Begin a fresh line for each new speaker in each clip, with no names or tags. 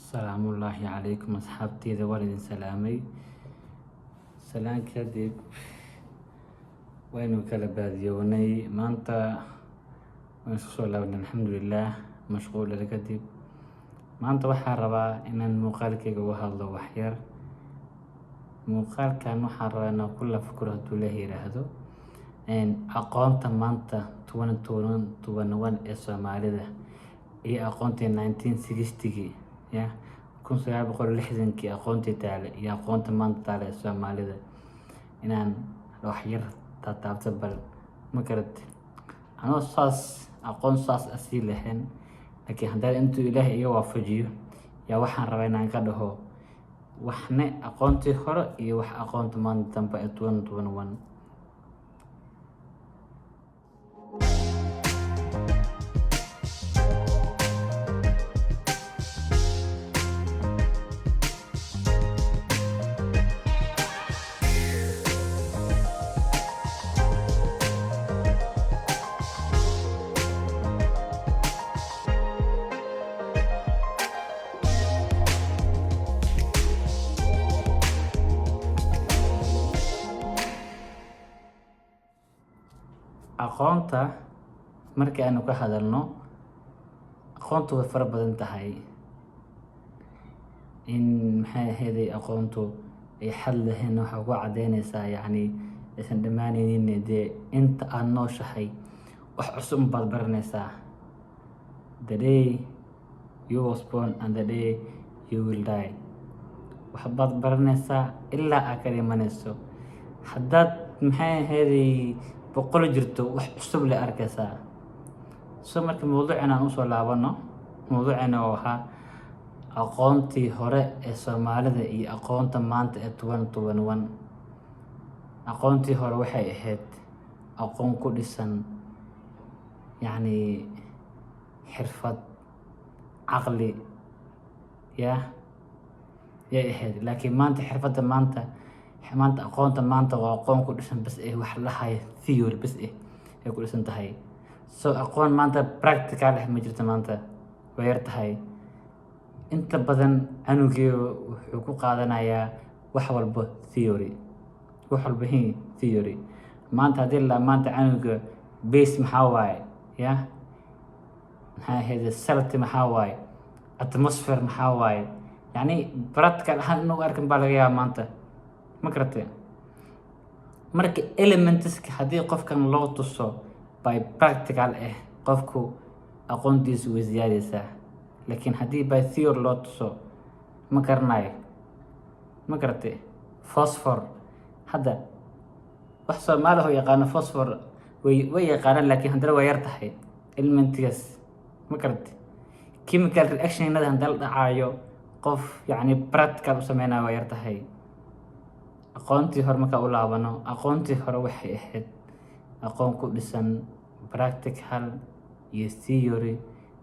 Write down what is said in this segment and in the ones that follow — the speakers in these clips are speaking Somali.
Salaamullaahi calaykum asxaabteyda, waan idin salaamay. Salaan kadib, waynu kala baadiyownay. Maanta waan isku soo laabnay, alxamdulillaah, mashquulada kadib. Maanta waxaan rabaa inaan muuqaalkayga uga hadlo waxyar. Muuqaalkan waxaan rabaa inaan ku lafkuro, hadduu Ilaahay yiraahdo, aqoonta maanta 2021 ee Soomaalida iyo aqoontii 1960-gii, ya 1960-kii, aqoontii taale iyo aqoonta maanta taale ee Soomaalida, inaan wax yar taataabto. Bal ma garatay, anoo saas aqoon saas ah sii lahayn, laakiin haddana intuu Ilaahay iga waafajiyo yaa waxaan rabaa inaan ka dhaho waxne aqoontii hore iyo wax aqoonta maanta dambe ee 2021. Aqoonta markii aanu ka hadalno, aqoontu way fara badan tahay. In maxay ahaydey, aqoontu ay xad lahayn waxaa ku caddeynaysaa, yacni aysan dhammaanaynin. Dee inta aad nooshahay wax cusub baad baranaysaa. The day you was born and the day you will die, waxbaad baranaysaa ilaa aad ka dhimanayso. Haddaad maxay ahaydey 100 jirto, wax cusub le arkaysaa. So marka mawduucan aan usoo laabano, mawduucana oo ahaa aqoontii hore ee Soomaalida iyo aqoonta maanta ee 2021. Aqoontii hore waxay ahayd aqoon ku dhisan, yacni, xirfad, caqli yah yay ahayd. Laakiin maanta xirfadda maanta, aqoonta maanta waa aqoon ku dhisan bas eh wax la hayo, theory bas eh ay ku dhisan tahay. So aqoon maanta practical ah ma jirto, maanta way yar tahay. Inta badan canugii wuxuu ku qaadanayaa wax walba theory, wax walba hi theory. Maanta haddii la maanta canuga base maxaa waaye, ya maxaa ahayd, salt maxaa waaye, atmosphere maxaa waaye, yacni practical ahaan inuu arkin baa laga yaaba maanta, ma garatay? Marka elementska haddii qofkan loo tuso by practical ah, qofku aqoontiisu way ziyaadaysaa. Laakiin haddii by theory loo tuso, ma garanayo, ma garatay? Phosphor hadda wax Soomaali oo yaqaano phosphor way yaqaanaan, laakiin haddana waa yar tahay elementigaas, ma garatay? Chemical reactionada haddii la dhacaayo, qof yacni practical u sameynayo waa yar tahay. Aqoontii hore markaa u laabano, aqoontii hore waxay ahayd aqoon ku dhisan practical iyo theory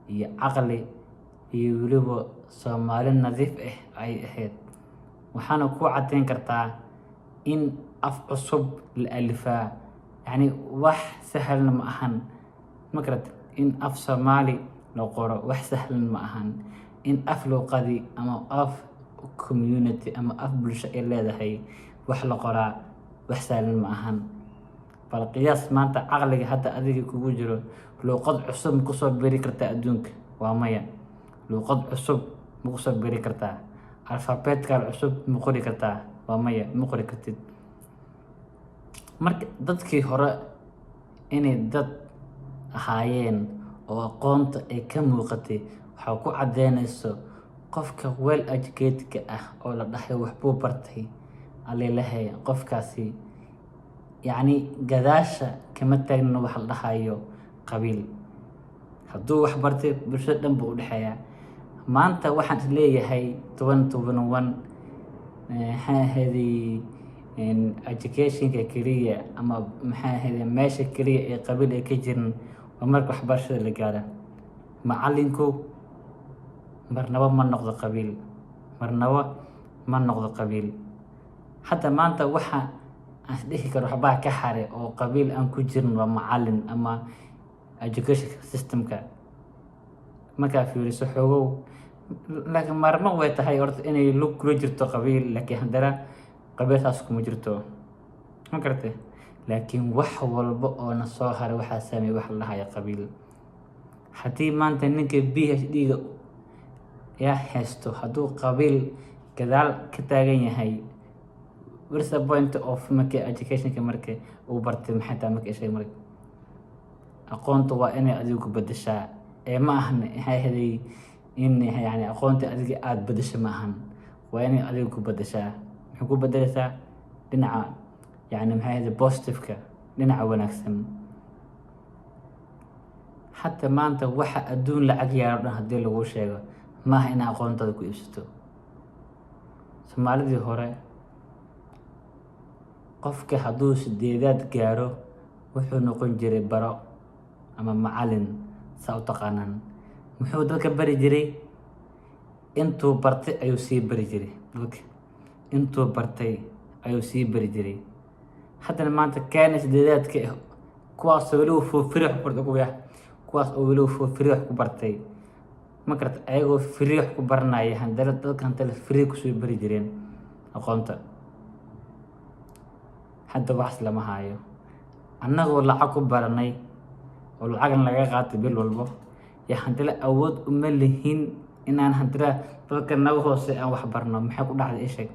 iyo caqli iyo weliba Soomaali nadiif ah ay ahayd. Waxaana ku caddeyn kartaa in af cusub la alifaa, yacni wax sahlan ma ahan, ma garat? In af Soomaali la qoro wax sahlan ma ahan. In af luuqadi ama af community ama af bulsho ay leedahay wax la qoraa wax sahlan ma ahan. Bal qiyaas maanta caqliga hadda adiga kugu jiro, luuqad cusub ma kusoo beri kartaa adduunka? Waa maya. Luuqad cusub ma kusoo beri kartaa? Alphabetkan cusub ma qori kartaa? Waa maya, ma qori kartid. Marka dadkii hore inay dad ahaayeen oo aqoonta ay ka muuqatay waxaa ku caddeynayso qofka well educated-ka ah oo la dhahay waxbuu bartay, alalahay qofkaasi yacni gadaasha kama taagna wax la dhahayo qabiil. Hadduu wax bartay, bulshada dhan buu u dhexeeyaa. Maanta waxaan is leeyahay 2021, maxay ahaydey, educationka keliya ama maxay ahaydey, meesha keliya ee qabiil ay ka jirin waa marka waxbarashada la gaara. Macallinku marnaba ma noqdo qabiil, marnaba ma noqdo qabiil. Hadda maanta waxa aan isdhihi karo waxbaa ka xare oo qabiil aan ku jirin waa macallin ama education systemka. Markaa fiiriso xoogow. Laakiin maarmo way tahay horta inay lug kula jirto qabiil, laakiin haddana qabiilkaas kuma jirto, ma garatay? Laakiin wax walba oo na soo haray waxaa saameeyay wax la dhahayo qabiil. Haddii maanta ninka PhD-ga yaa haysto hadduu qabiil gadaal ka taagan yahay, where's the point of marka educationka marka uu bartay? Maxay tahay marka isheeg? Marka aqoonta waa inay adigu ku bedeshaa ee ma ahan maxay ahaday in yani aqoonta adiga aada bedesho ma ahan, waa inay adiga ku bedeshaa. Maxay ku bedeleysaa? Dhinaca yani maxay ahaday positive-ka, dhinaca wanaagsan. Xataa maanta waxa adduun lacag yaalo dhan haddii lagu sheego, maaha inaa aqoontada ku iibsato. Soomaalidii hore qofka hadduu sideedaad gaaro wuxuu noqon jiray baro ama macalin, saa u taqaanaan. Muxuu dadka bari jiray? Intuu bartay ayuu sii bari jiray dadka, intuu bartay ayuu sii bari jiray. Haddana maanta keena sideedaadka ah, kuwaasoo weliba for free wax ku bartay, kuya kuwaas oo weliba for free wax ku bartay, ma garata? Ayagoo free wax ku baranaya haddana dadka haddana free kusoo bari jireen aqoonta. Hadda waxas lama haayo. Annagoo lacag ku baranay oo lacagna laga qaatay bil walbo yaa haddana awood uma lihin inaan haddana dadka naga hoose aan wax barno. Maxay ku dhacday? Isheg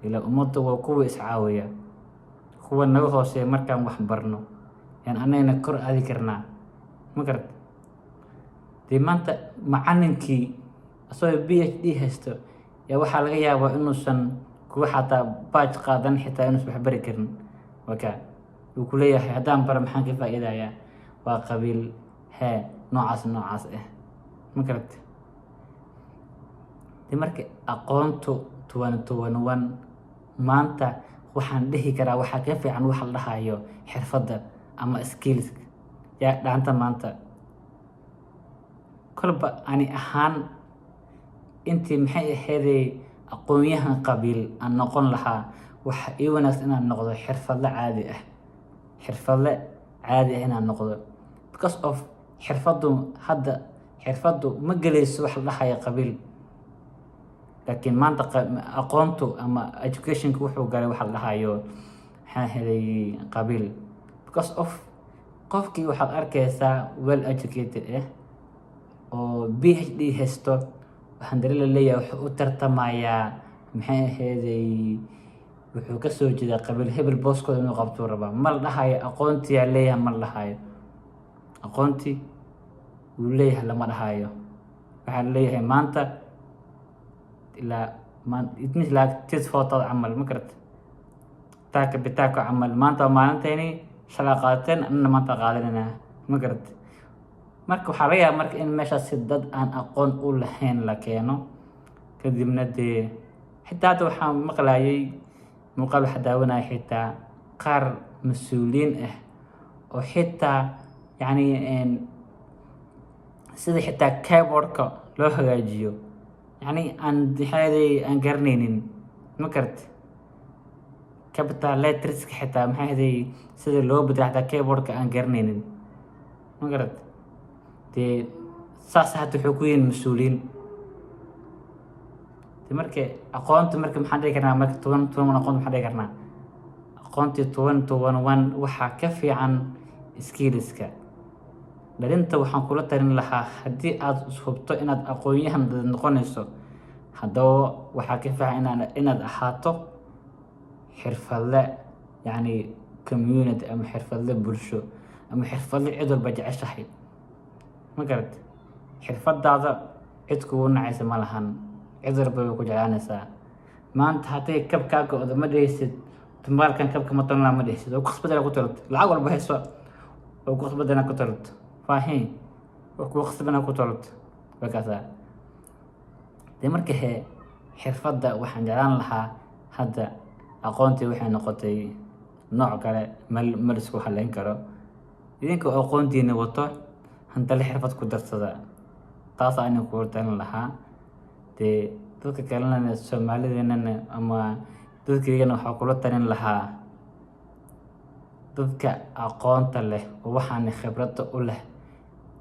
ilaa ummadda waa kuwa iscaawiya. Kuwa naga hooseeya markaan wax barno yaan annagana kor aadi karnaa, ma garat? Dee maanta macallinkii asagoo PhD haysto yaa waxaa laga yaabaa inuusan kuwa xataa baaj qaadan, xitaa inuusan wax bari karin. Waka uu ku leeyahay, "Haddaan bara maxaan ka faa'iidayaa?" Waa qabiil hee noocaas noocaas ah, ma garat? De marka aqoontu 2021 maanta waxaan dhihi karaa waxaa ka fiican waxa la dhahayo xirfadda ama skills yaa dhaanta maanta. Kolba ani ahaan intii maxay ahaydey aqoon-yahan qabiil aan noqon lahaa, waxa ii wanaagsan inaan noqdo xirfadle caadi ah, xirfadle caadi ah inaan noqdo, because of xirfaddu hadda xirfaddu ma gelayso wax la dhahayo qabiil. Laakiin maanta aqoontu ama educationka wuxuu galay waxa la dhahayo maxaa ahaday qabiil, because of qofkii waxaad arkaysaa well educated ah oo PhD haysto, waxaan dare la leeyahay wuxuu u tartamayaa maxay ahaydey, wuxuu kasoo jeedaa qabiil hebel, booskooda inuu qabtuu rabaa. Ma la dhahayo aqoontiyaa leeyahay, ma la dhahayo aqoontii wuu leeyahay, lama dhahayo. Waxaa la leeyahay maanta ilaa it means like tit for tat camal, ma garata? Taaka bitaako camal. Maanta waa maalintayni shalaa qaadateen, annana maanta qaadanayna, ma garata? Marka waxaa laga yaaba marka in meeshaas si dad aan aqoon u lahayn la keeno. Kadibna dee xitaa hadda waxaan maqlayay muuqaal, waxaa daawanaya xitaa qaar mas-uuliyiin ah oo xitaa yacni sida xitaa keyboardka loo hagaajiyo yacni aan maxaaday aan garanaynin, ma garata? Capital letterska xitaa maxaa ahaday sida loo bedelo xitaa keyboardka aan garanaynin, ma garata? Dee saas hadda wuxuu ku yihiin mas-uuliyiin. De marka aqoonta marka maxaan dhihi karnaa? Marka 2021 aqoonta maxaan dhihi karnaa? Aqoontii 2021 waxaa ka fiican skillska. Dhalinta waxaan kula talin lahaa, haddii aad ishubto inaad aqoon-yahan noqonayso, haddaba waxaa ka fiican inaad ahaato xirfadle, yacni community ama xirfadle bulsho ama xirfadle cid walba jeceshahay, ma garat? Xirfadaada cid kugu nacaysa ma lahan, cid walba way ku jeclaanaysaa. Maanta hadday kab kaa go-do, ma dhehaysid tumaalkan kabka ma tolan, ma dhehaysid. Oo ku khasbada inaad ku tolato, lacag walba hayso, oo ku khasbada inaad ku tolato, faahin oo ku khasba inaad ku tolato wakaasaa. Dee marka he xirfadda waxaan jeclaan lahaa. Hadda aqoontii waxay noqotay nooc kale, ma la isku haleyn karo. Idinka oo aqoontiina wato hantale xirfad ku darsada, taas ayaan kula talin lahaa. Dee dadka kalena, Soomaalideenana ama dadkaygana, waxaa kula talin lahaa dadka aqoonta leh oo waxaana khibradda u leh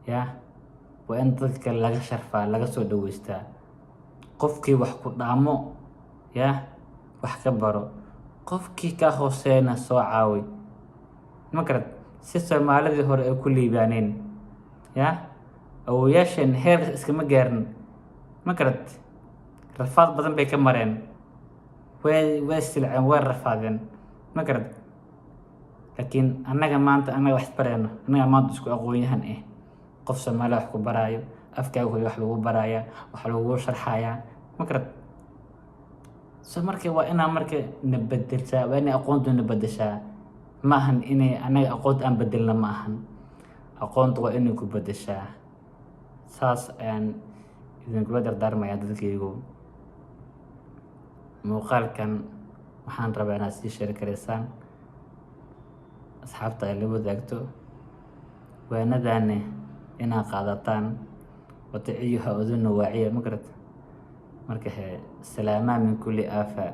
ya. Waa in dadka kale laga sharfaa, laga soo dhaweystaa. Qofkii wax ku dhaamo, ya, wax ka baro. Qofkii ka hooseeyana soo caawi, ma garad? Si Soomaalidii hore ay ku liibaaneen, ya, awowayaasheen heer iskama gaarin, ma garad? Rafaad badan bay ka mareen, way silceen, way rafaadeen, ma garad? Laakiin annaga maanta, annaga wax isbarayno, annaga maanta isku aqoon-yahan ah. Qof Soomaaliya wax ku baraayo, afkaaga hooyo wax lagu baraaya, wax lagu sharxayaa, ma garad? So marka waa inaa marka na bedelsaa, waa inay aqoontu na bedeshaa. Ma ahan inay annaga aqoonta aan bedelna, ma ahan. Aqoonta waa inay ku bedeshaa. Saas ayaan idinkula dardaarmayaa, dadkaygu. Muuqaalkan waxaan rabaa inaad sii share gareysaan, asxaabta ay la wadaagto, waanadaane inaad qaadataan. وتعيها أذن واعية, ma garad? Marka he, salaamaa min kulli aafa.